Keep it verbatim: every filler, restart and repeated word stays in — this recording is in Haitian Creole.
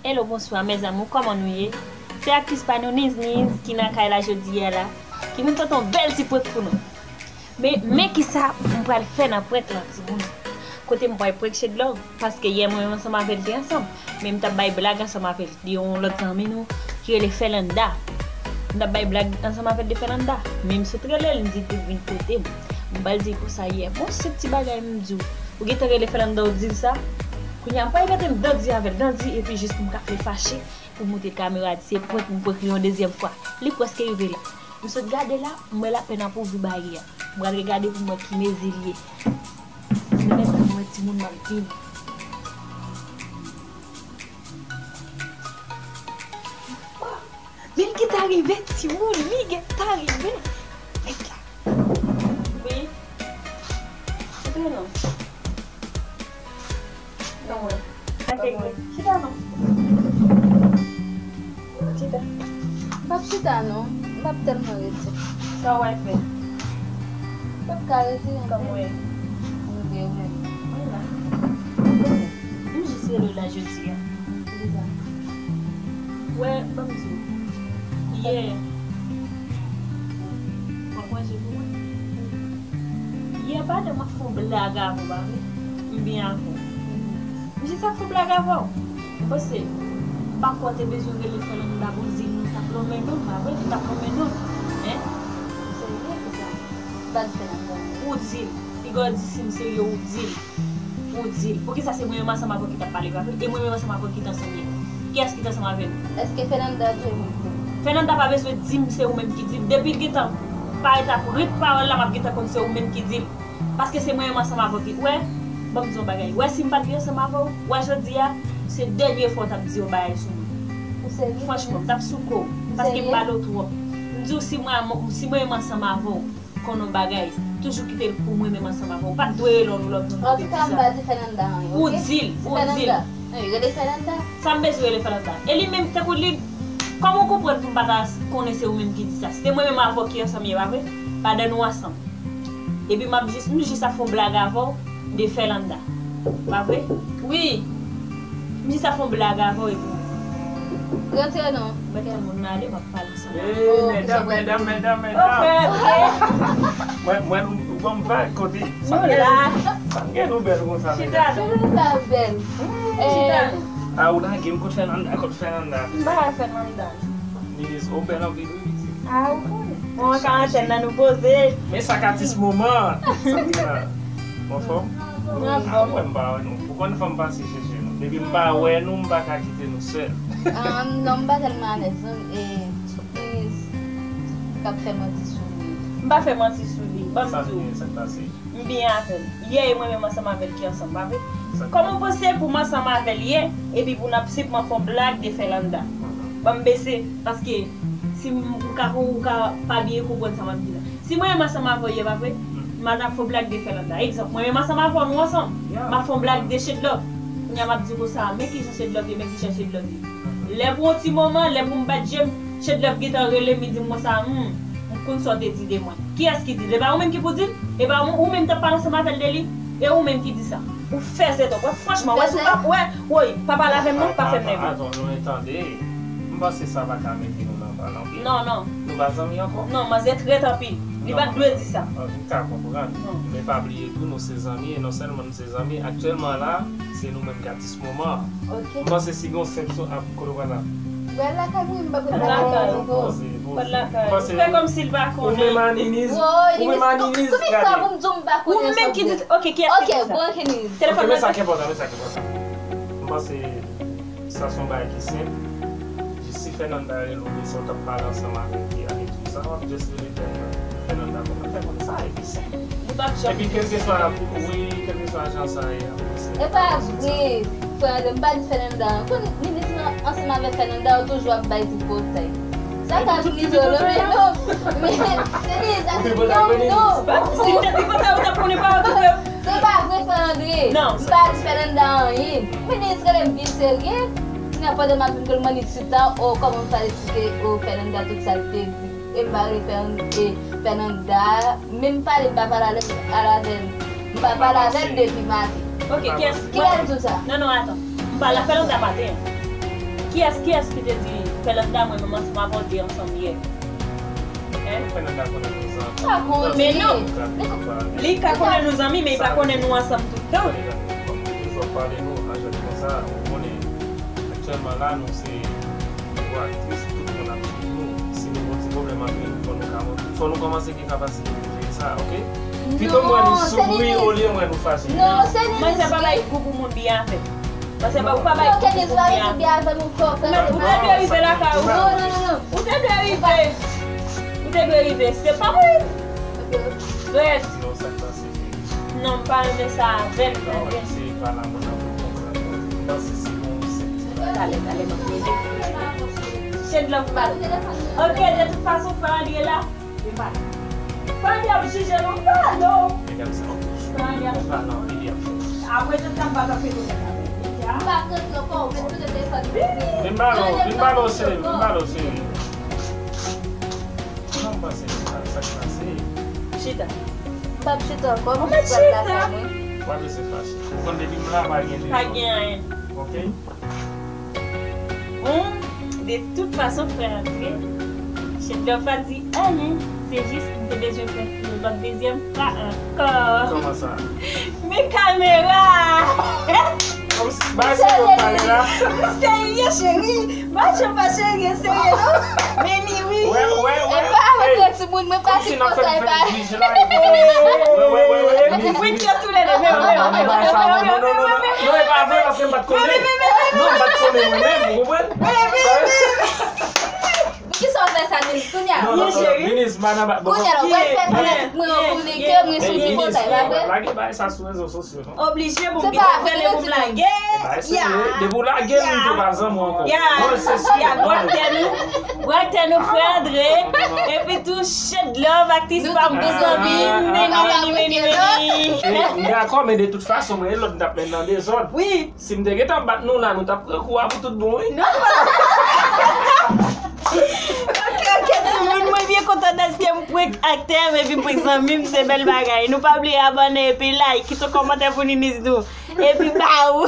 Hello, bonswa, mes amours, kòman nou ye? Se aktris pa nou, Niz Niz, ki nan kay la jodi a la, ki vin pote yon bèl ti prank pou nou. Men, men kisa m pral fè nan prank lan, timoun. Kote m pral prank Shade Love, paske yè mwen ansanm avè l te ansanm, men m t ap bay blag ansanm avè l. Li yon lòt zanmi nou ki rele Fernanda. M t ap bay blag ansanm avè l de Fernanda, men m sot rele l, m di l pou l vin kote m. M pral di l konsa yè. Bon, se ti bagay m di w. Ou gentan rele Fernanda, ou di l sa? Kounye a, m pral mete m dandi avè l, dandi, epi jis pou m ka fè l fache, pou m montre kamera a di se prank m prank li yon dezyèm fwa. Li prèske rive la. M sot gade la, m wè lapèn ap ouvri baryè a. M pral regade pou m wè ki mezi l ye. Lè sa m wè timoun m ap vini. Oh, men ki ta rive, timoun, li gentan rive. Wi. Chita non. Chita non. Chita. M p ap chita non. M p ap tèlman rete. Sa w ap fè? M p ap ka rete anpil. Kòman w ye? M byen, ou menm? Mwen la. M jis rele w la jodi a. Kisa? Wè, ban m di w. Yè. W ap manje pou mwen? Yè, pandan m ap fè yon blag avè w, pa vre? M byen avè w. M jis ap fè yon blag avè w. M panse, m pa kwè w te bezwen rele Fernanda pou di l nou t ap lonmen non, pa vre? Nou t ap lonmen non. Hein? Ou serye konsa? M pa t fè anyen. Ou di l. Piga w di si m serye, ou di l. Ou di l. Poukisa se mwen menm ansanm avè w ki t ap pale, pa vre? E mwen menm ansanm avè w ki t ansanm yè. Kiyès ki t ansanm avè l? Èske Fernanda tou e mwen tou? Fernanda pa bezwen di m se ou menm ki di l. Depi l gentan parèt ap ret pawòl la, m ap gentan konn se ou menm ki di l. Paske se mwen menm ansanm avè w ki, wè, ban m di yon bagay. Wè, si m pa t vin ansanm avè w, wè, jodi a, se dènye fwa w t ap di yon bagay sou mwen. Ou serye? Franchman, m t ap sou kò w. Paske m pale w twòp. M di w si mwen, si mwen menm ansanm avè w, konn yon bagay, toujou kite l pou mwen menm ansanm avè w. Ou pa t dwe rele yon lòt moun pou te di sa. Antouka, m pa di Fernanda anyen, oke? Ou di l, ou di l. Fernanda. Wi, rele Fernanda. Sa m bezwen rele Fernanda? E li menm, tankou li, kòman w konprann pou m pa ta konnen se ou menm ki di sa? Si te mwen menm avè w ki ansanm yè, pa vre? Pandan nou ansanm. Epi m ap jis, m jis ap fè yon blag avè w de Fernanda. Pa vre? Wi. M jis ap fè yon blag avè w epi. Rantre non. Mwen tann moun nan ale, m ap pale ansanm avè w. Ey, medam, medam, medam, medam. Mwen, mwen, ou ban m vag kote. Nou la. Sa m gen nou bèl konsa, medam. Chita non. Chita bèl. Chita. A, ou lage m kot Fernanda, kot Fernanda. M pa wè Fernanda. Niz, ou bèl anpil, wi, pitit. A, ou konnen. Bon, karantèn nan nou poze. Men sa k atis moman. Sa k la. Ou anfòm? Mwen anfòm. A, mwen m pa wè nou. Ou konn fò m pase chèche nou. Depi m pa wè nou, m pa ka kite nou sèl. Ah, non, m pa tèlman alèz, non. E, Niz k ap fè manti sou li. M pa fè manti sou li. Ban m di w. Sa k pase? M byen avè l. Yè e mwen menm ansanm avè l ki ansanm, pa vre? Kòman w panse pou m ansanm avè l yè, epi pou n ap senpman fè yon blag de Fernanda? Ban m bese, paske si m, ou ka, ou ka pa byen konprann sa m ap di la. Si mwen menm ansanm avè w yè, pa vre? M al ap fè yon blag de Fernanda. Egzanp, mwen menm ansanm avè w, nou ansanm. M ap fè yon blag de Shade Love. Kounye a m ap di konsa, men kijan Shade Love ye, men kijan Shade Love ye. Lè pou yon ti moman, lè pou m bat je m, Shade Love gentan rele m, li di m konsa, hmm, m konn sa w te di de mwen. Kiyès ki di l? E pa ou menm ki pou di l? E pa ou, ou menm t ap pale ansanm avè l de li? E ou menm ki di sa? Ou fèzè twòp. Wè, franchman, wè, si w pa, wè, woy, pa pale avè m non, pa fè m nève. Atann, nou tande. M panse sa pa ka mete nou nan pale anpil. Non, non. Nou pa zanmi ankò? Non, manzè trèt anpil. Li pa t dwe di sa. Non, m ka konprann. Men pa bliye tou, nou se zanmi, e non sèlman se zanmi. Aktyèlman la, se nou menm k atis moman an. Ok. M panse si gon senp son ap kolobana. Wè lakay mwen, m pa konn lakay ankò. Poze, poze. Fè kòmsi l pa konnen. Ou menm Aniniz, ou menm Aniniz, gade. Kòman sa pou m di w m pa konnen sa? Ou menm ki di, ok, kiyès ki di sa? Ok, bon, Aniniz. Telefòn mwen. Ok, men sa ki enpòtan, men sa ki enpòtan. M panse sa se yon bagay ki senp. Jis si Fernanda rele w, se w t ap pale ansanm avèk li, avèk tout sa, w ap just rele Fernanda. Fernanda, kòman fè konn sa, epi se. Li p ap janm di. Epi kèlkeswa, wi, kèlkeswa jan sa ye a, wi, se. E pa vre, frè, m pa di Fernanda. Ou konn Niz ansanm avèk Fernanda, yo toujou ap bay ti potay. Sa ka vin rive w, men non. Men, se Niz, non, non. Si w te tripotay, ou t ap konnen pa w tou, frè. Se pa vre, frè Andre. Non. M pa di Fernanda anyen. Men Niz rele m byen serye. Kounye a pandan m ap vin pou l mande ti tan, o, kòman m pral eksplike, o, Fernanda tout sa l te di. E m pa rele Fern-, e, Fernanda, menm pale m pa pale avè l, avè l. M pa pale avè l depi maten. Ok, kiyès? Kilè l di w sa? Non, non, atann. M pale a Fernanda maten an. Kiyès, kiyès ki te di Fernanda, mwen menm ansanm avè w te ansanm yè? Hein? Fernanda konnen nou zanmi. Pa konnen. Men non. Li ka konnen nou zanmi, men li pa konnen nou ansanm tout tan. Kòm nou toujou ap pale nou, an jèn konsa, ou konnen, aktyèlman la, nou se nivo aktris, tout moun ap swiv nou. Si nou gon ti pwoblèm antre nou, fò nou ka montre, fò nou kòmanse gen kapasite pou jere sa, oke? Pito m wè nou souri olye m wè nou fache. Non, se li. Mwen se pa bay kou pou moun byen avè m. Paske ou pa bay kou pou moun byen avè m. Ou te dwe rive lakay ou. Non, non, non, non. Ou te dwe rive. Ou te dwe rive. Se pa mwen. Red. Non, sa k pase? Non, m pa renmen sa avè l. Non, se pa la moun nan pou konprann. M panse se bon, se. Talè, talè, m ap mele. Shade love bal. Ok, de tout fason, frè André la. Frè André ap jije nou. Pardon. Frè André ap jije nou. Apre tout sa, m pa t ap fè konsa avè l. M pa t rantre ankò, ou mèt kite telefòn mwen. Vin ba l, vin ba l, cheri, vin ba l, cheri. Kòman w panse sa, sa k pase? Chita. M p ap chita ankò, m jis pral lakay mwen. W ap rete fache. Ou konn depi m la, pa gen rezon. Pa gen anyen. Ok? Bon, de tout fason, frè André, Shade Love pa di anyen. Se jis m te bezwen fè yon lòt dezyèm fwa ankò. Kòman sa? Men kamera! Kòmsi, bagay serye w pale la. Serye, cheri. Bagay pa serye, serye, non? Men li, wi. Wè, wè, wè. E pa avèk yon timoun, mwen pa fin konsa, e pa. Wè, wè, wè, wè. Wi, yo toulède, men, men, men, men. Non, non, non, non. Non, e pa vre, paske m pa t konnen. Non, m pa t konnen mwen menm, ou konprann? Poukisa w fè sa, Denise? Kounye a. Non, non, non, Denise, pa nan ba-, bon. Kounye a, ou pral fè fanatik mwen yo konnen ke mwen sou ti pòtay, pa vre? Lage bagay sa sou rezo sosyo, non? Oblije pou m kite fè l pou m lage. Depi w lage l, m tou pa zanmi w ankò. Bon, se si. Bwè tè nou, bwè tè nou, frè André. Epi tou, Shade Love, aktris pa m, pou zanmi m. Meni, meni, meni, meni. M dakò, men de tout fason, mwen e lòt m t ap mennen nan dezòd. Wi. Si m te gentan bat nou la, nou t ap pran kou a pou tout bon, wi. Non. Ok, ok, timoun, mwen byen kontan dèske m prank aktè m epi m prank zanmi m, se bèl bagay. Nou pa bliye abòne epi like, kite yon kòmantè pou Niniz nou. Epi baww.